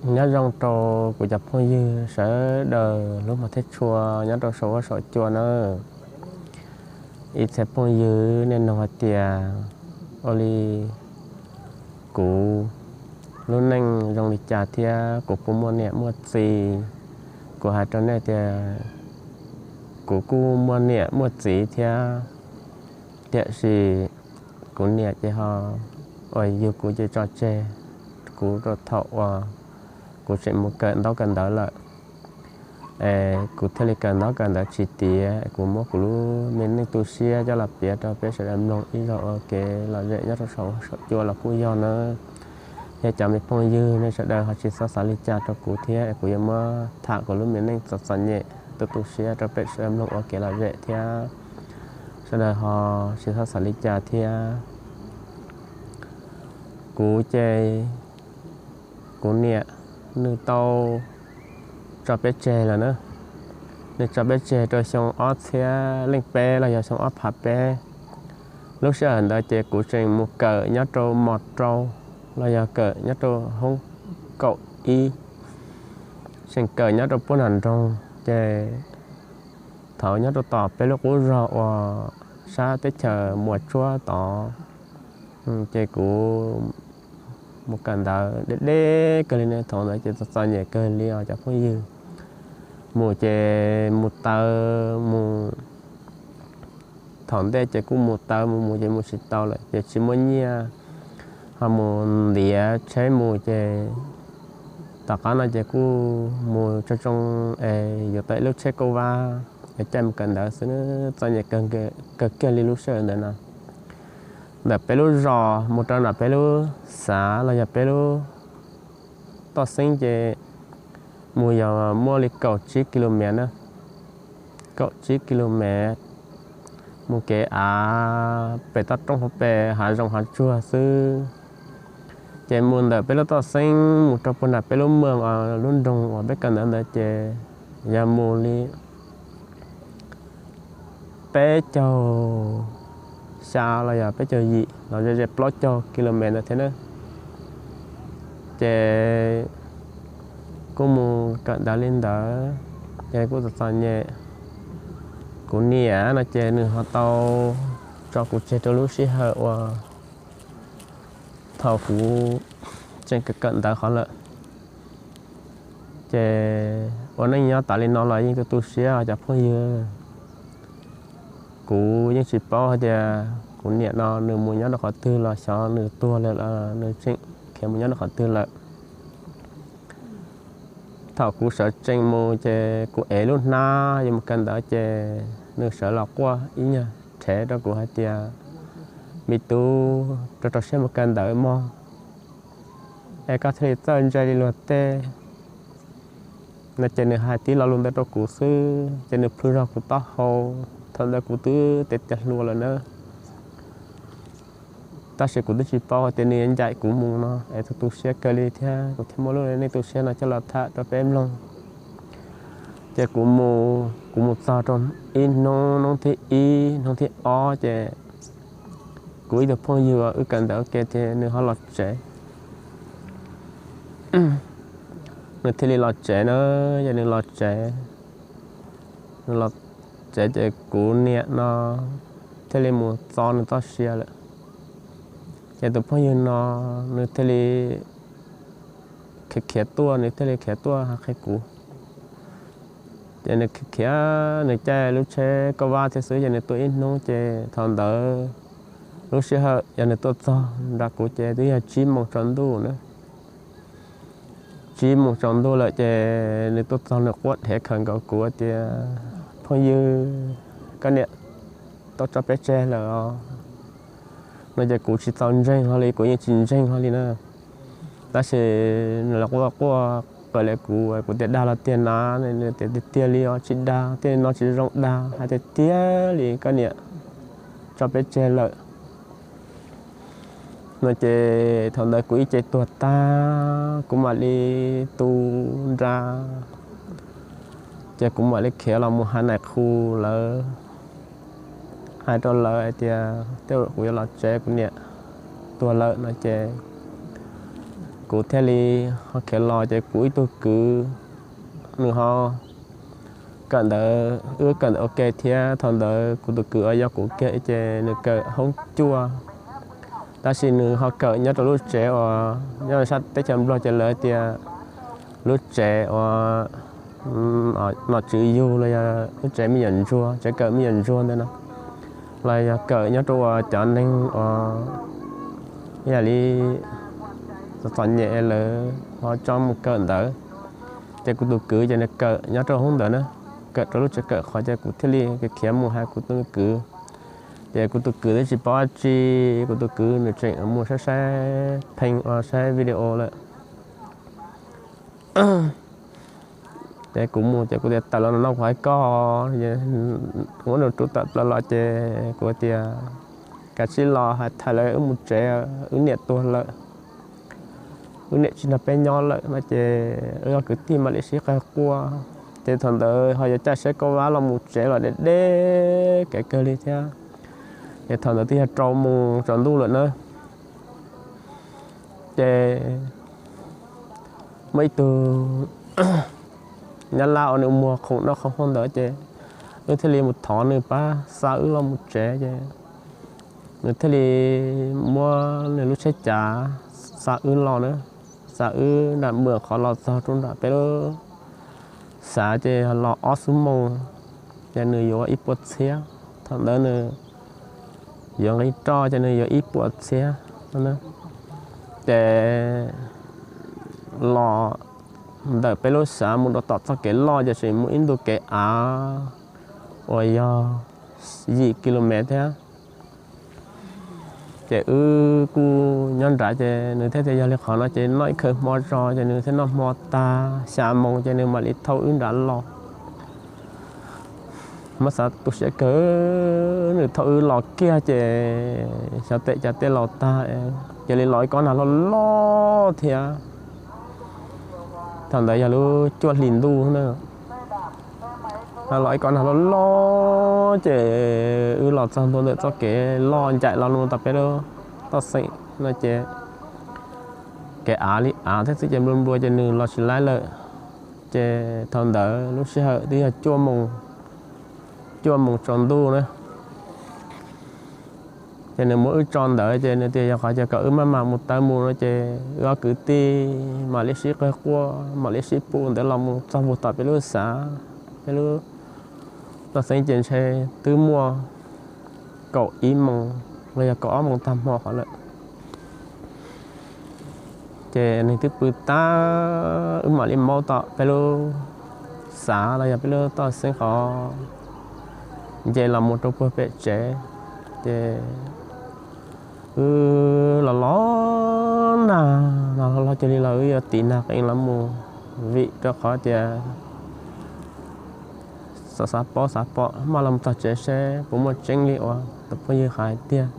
Nyob zoo rau kuv cov phooj ywg sawv daws lub hmov thiab tshua nyob rau saum huab saum cua nawb. Ib txhia phooj ywg nej nug hais tias, ua li kuv lub neej zoo li cas thiab kuv puas muaj niam muaj txiv? Kuv hais rau nej tias kuv kuj muaj niam muaj txiv thiab, tiam sis kuv niam ces ho uas yug kuv ces tso tseg kuv rau thaum uas kuv tseem mus kawm ntaub kawm ntawv lawm. Es kuv thiaj li kawm ntaub kawm ntawv tsis tiav, kuv muab kuv lub me neej tu siab coj los piav rau peb sawv daws mloog ib zaug ua kev lom zem nyob rau saum huab saum cua los kuj yog nawb. Yog cov me phooj ywg nej sawv daws ho tsis txhob xav li cas rau kuv thiab, es kuv yuav muab tham kuv lub me neej txom txom nyem tu tu siab rau peb sawv daws mloog ua kev lom zem thiab. Sawv daws ho tsis txhob xav li cas thiab. Kuv ces kuv niam nws tau tso peb tseg lawm na. Nws tso peb tseg rau xyoo ob txhiab leej peb los yog xyoo ob phav peb. Lub sij hawm ntawd ces kuv tseem mus kawm nyob rau mos rau los yog kawm nyob rau hoob kaum ib, tseem kawm nyob rau puag nram nroog ces thaum nyob rau tom peb lub qub zog uas sab teb chaws Muas Tsuab tod, ces kuv mus kawm ntawv deb deb kawg li ne. Thaum ntawd ces txom txom nyem kawg li os cov phooj ywg. Mus ces mus taw mus, thaum ntej ces kuj mus taw mus mus ces mus tsis tau lawm ces tsis muaj nyiaj ho mus ntiav tsheb mus ces tom qab no ces kuj mus tsoo tsoo es yuav tau ib lub tsheb kauj vab es caij mus kawm ntawv xwb. Txom nyem kawg kiag li lub sij hawm ntawd no. Ntawm peb lub zos mus rau nram peb lub xav los yog peb lub toj xeeb ces mus yog muaj li kaum tsib ki lu mev na, kaum tsib ki lu mev, mus kev av pem toj roob hauv pes hav zoov hav tsuag xwb. Ces mus ntawm peb lub toj xeeb mus rau puag nram peb lub moos, lub nroog uas peb kawm ntawv ntawd ces yog mus li peb caug xya los yog peb caug yim los ze ze plaub caug ki lu mev ntawd thiab na. Ces kuj mus kawm ntawv li ntawd ces kuj txom txom nyem. Kuv niam no ces nws ho tau tso kuv tseg rau lub sij hawm uas thaum kuv tseem kawm kawm ntawv qhov lawm. Ces ua neej nyob tas li no los yeej tu tu siab os cov phooj ywg. Kuv yeej tsis paub hais tias kuv niam no nws mus nyob rau qhov twg los xyov nws tuag lawm los nws tseem khiav mus nyob rau qhov twg lawm. Thaum kuv sawv tsees mus ces kuv ev lub hnab yuav mus kawm ntawv ces nws sawv los quaj ib nyuag rhev rau kuv hais tias, me tub, rau rau siab mus kawm ntawv mog, es koj thiaj li txawj ntse li luag tej. No ces nws hais tib lo lus ntawd rau kuv xwb ces nws plhws zog kuv taub hau. Thaum ntawd kuv twb tiav tiav hluas lawm na, tab sis kuv twb tsis paub hais tias nws yuav ncaim kuv mus no es tu tu siab kawg li thiab kuv thiaj muaj lub neej tu siab no coj los tham rau peb mloog. Ces kuv mus, kuv mus txog rau ib hnub, hnub thib ib, hnub thib ob ces kuv ib tug phooj ywg uas wb kawm ntawv ua ke ces nws ho los tsev. Nws thiaj li los tsev na, ces nws los tsev, nws los tsev ces kuv niam no thiaj li mus txo nws txoj sia lawm. Ces tus phooj ywg no nws thiaj li khiav khiav tuaj, nws thiaj li khiav tuaj hais qhia kuv. Ces nws khiav khiav, nws caij lub tsheb kauj vab thiab xwb, ces nws tuaj ib hnub, ces thaum ntawd lub sij hawm yog nws tuaj txog nram kuv ces twb yog tsib moos tsaus ntuj na. Tsib moos tsaus ntuj lawm ces nws tuaj txog nws quaj dhev khawm nkaus kuv tias, phooj ywg, koj niam tau tso peb tseg lawm os. No ces kuv tsis txaus ntseeg hlo li, kuv yeej tsis ntseeg hlo li na. Tab sis nws los quaj quaj qw li kuv, kuv tias dag los tiag na, nws tias tiag tiag li os, tsis dag, tej no tsis zoo dag, hais tiag tiag li koj niam tso peb tseg lawm. No ces thaum ntawd kuv ib ce tuag tag, kuv mam li tu nra, ces kuv mam li khiav los mus hais nais khu lawv, hais rau lawv hais tias tej zaum kuv yuav los tsev, kuv niam tuag lawm no ces kuv thiaj li ho khiav los ces kuv ib tug kwv nws ho kawm ntawv, wb kawm ntawv ua ke thiab. Thaum ntawd kuv tus kwv uas yog kuv kiag ces nws kawm hoob cuaj, tab sis nws ho kawm nyob rau lub tsev uas nyob sab teb chaws Nplog ces lawv tias lub tsev uas nom tswv yug los yog lub tsev me nyuam ntsuag, tsev kawm me nyuam ntsuag ntawd no, los yog kawm nyob rau uas cov neeg uas ib yam li txom txom nyem lawv ho tso mus kawm ntawv. Ces kuv tus kwv ces nws kawm nyob rau hoob ntawd na, kawm rau lub tsev kawm qhov ces kuv thiaj li khiav mus hais kuv tus kwv. Ces kuv tus kwv twb tsis paub dab tsi, kuv tus kwv nws tseem mus saib saib pheej uas saib video lawm. Ces kuv mus ces kuv tias tawm los no kuv hais koj, muab nws rub tawm plaws los ces kuv tias kav tsij los hais tham lawv wb mus tsev, wb niam tuag lawm, wb niam tsis nrog peb nyob lawm no ces wb ob kwv tij mam li sib qawg quaj. Ces thaum ntawd ho yuav caij seb kauj vab los mus tsev los deb deb kev kawg li thiab. Ces thaum ntawd twb yog rau moos tsaus ntuj lawm na. Ces muaj ib tug nyab laj uas nws muag khoom noj khoom haus ntawd ces wb thiaj li mus thov nws pab xa wb los mus tsev ces nws thiaj li muab nws lub tsheb cav xa wb los na, xa wb nram Mws qhov los txog rau nram peb lub xav ces los ob xuab moos, ces nws yuav ib puas txhiab. Thaum ntawd nws yuav nqi roj ces nws yuav ib puas txhiab. Ces los ntawm peb lub xav mus rau tom txoj kev loj ces tseem muaj ib ntu kev av uas yog yim kilomev thiab. Ces wb kuj nyob nrad ces nws thiaj tias yog li qhov no ces noj ib khawv hmo tso ces nws thiaj noj hmo tag xya moos ces nws mam li thauj wb nrad los. Muab xav tu siab kawg, nws thauj wb los kiag ces xyov tes cas tej laus tag, cia li los ib kob nag loj loj thiab. Thaum ntawd yog lub cuaj hlis ntuj na, los ib kob nag loj loj ces wb los txog ntua ntawm txoj kev loj ncaim los mus tom peb lub toj xeem no ces kev av li av thiab xwb ces nplua nplua ces nws los tsis laib lawm. Ces thaum ntawd lub sij hawm twb yog cuaj moos, cuaj moos tsaus ntuj na. Ces nws muab wb tso ntawd ces nws tias yog qhov ces kom wb maj mam mus taw mus no ces wb ob kwv tij mam li sib qawg quaj mam li sib pum ntawd los mus txog puag tom peb lub xav, peb lub toj xeeb ces ntshe twb muaj kaum ib moos los yog kaum ob moos tag hmo qhov lawm. Ces nws twb pw tag, wb mam li maub tom peb lub xav los yog peb lub toj xeeb qhov nce los mus rau puag pem tsev. Ces wb los los nag, los los cia li los wb yuav tiv nag qees los mus, vim rau qhov tias xav xav paub xav pom maj los txog tsev seb puas muaj tseeb li uas tus phooj ywg hais tiag.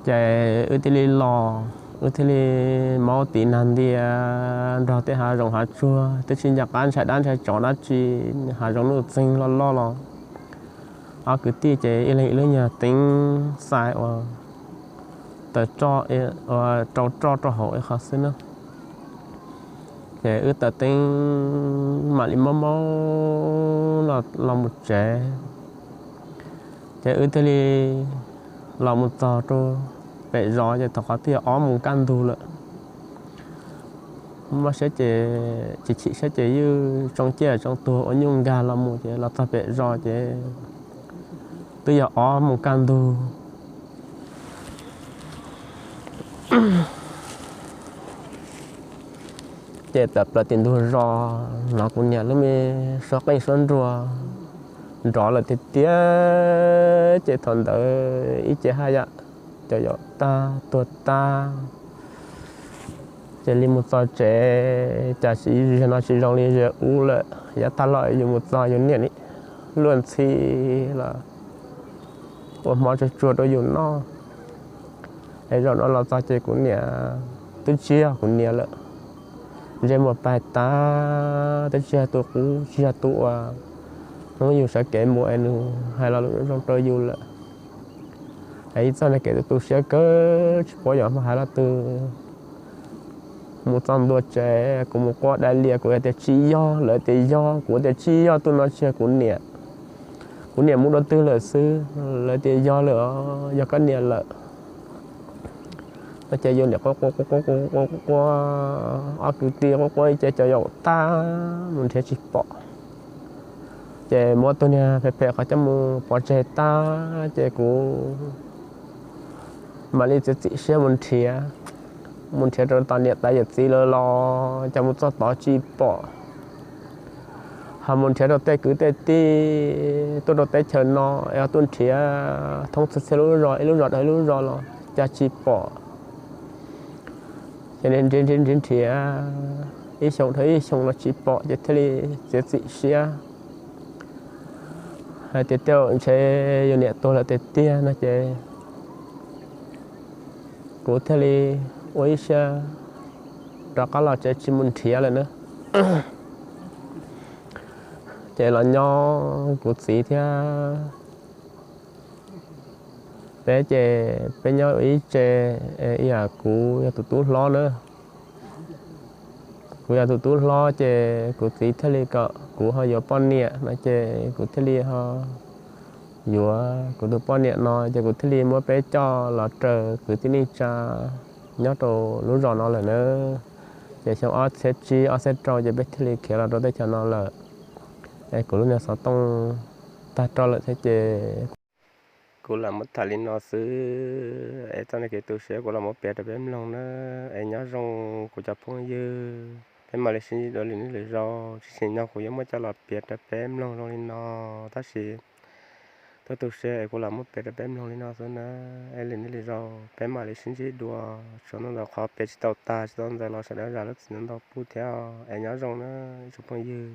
Ces wb thiaj li los, wb thiaj li maub tiv nag ntias nrog tej hav zoov hav tsuag twb tsis nco qab ntshai dab ntshai tsov dab tsi, hav zoov nuj txeeg loj loj los ob kwv tij ces ib leeg ib lub nyuag teeb xais uas taws roj, rau roj rau hauv ib qho xwb na. Ces wb taws teeb mam li maub maub los mus tsev. Ces wb thiaj li los mus txog rau pem zos ces thaum qhov twb yog ob moos kaj ntug lawm. Muab saib ces chim chim saib ces yeej tsoo ciaj tsoo tuag ua nyuj nkag los mus ces los txog pem zos ces twb yog ob moos kaj ntug. Ces tawm plaws tim ntug zos hnov kuv niam lub me suab qeej suab nruas nrov lawm tiag tiag. Ces thaum ntawd ib ce haj yam cov yaum tag tuag tag, cia li mus txog tsev cas tsis, zaum no tsis zoo li zaum ub lawm. Yav tag los yus mus txog yus niam li luag ntxhi los ua hmo tsuag tsuag rau yus noj. Es zaum no los txog ces kuv niam twb tsis yog kuv niam lawm, ntsej muag pais tag, twb tsis yog tus qub, tsis yog tus uas hnub yus sawv kev mus es nws hais lo lus zoo zoo rau yus lawm. Es ib txoj niag kev tu tu siab kawg tsis paub yuav hais lo twg. Mus txog ntua tsev kuv mus quaj dai lias, kuv tias tsis yog, lawv tias yog, kuv tias tsis yog, tus no tsis yog kuv niam, kuv niam mus dua twg lawm xwb, lawv tias yog lawm, yog koj niam lawm. No ces yus niam quaj quaj quaj quaj quaj quaj, ob kwv tij quaj quaj ib ce, cov yaum tag mus nrhiav tsis pom. Ces muab tus niag phem phem qhov coj mus pov tseg tag ces kuv mam li txiav txim siab mus nrhiav, mus nrhiav rau tom niam tais yawm txiv lawv los cas mus txog tod tsis pom. Ho mus nrhiav rau tej kwv tej tij tuaj rau teb chaws no es tuaj nrhiav thoob txhia txhia lub zos, ib lub zos dhau ib lub zos los cas tsis pom. Ces nrhiav nrhiav nrhiav nrhiav ib xyoos dhau ib xyoos los tsis pom ces thiaj li txiav txim siab hais tias tej zaum ntshe yus niam tuag lawm tiag tiag no ces kuv thiaj li ua ib siab rov qab los tsev tsis mus nrhiav lawm na. Ces los nyob kuv txiv thiab peb ces peb nyob ib tse, ib yam kuv yog tus tub hlob na. Kuv yog tus tub hlob ces kuv txiv thiaj li kom kuv ho yuav poj niam no ces kuv thiaj li ho yuav kuv tus poj niam no ces kuv thiaj li muab peb coj los raws kwv tij neej tsa nyob rau lub zos no lawm na. Ces xyoo ob txhiab tsib ob txhiab rau ces peb thiaj li khiav los rau teb chaws no lawm. Es kuv lub niag xov tooj tag rau lawm thiab ces kuv lam muab tham li no xwb es txoj neej kev tu siab kuv los muab piav rau peb mloog na. Es nyob zoo kuv cov phooj ywg, peb mam li sib ntsib dua lwm hnub lwm zaus, tsis tsim nyog kuv yuav muab coj los piav rau peb mloog zoo li no, tab sis tu tu siab es kuv los muab piav rau peb mloog li no xwb na. Es lwm hnub lwm zaus peb mam li sib ntsib dua, tsuas ntau ntau qhov piav tsis tau tag tsis tau ntawd los sawv daws zam lub txim ntau ntau pub thiab. Es nyob zoo na ib tsoom phooj ywg.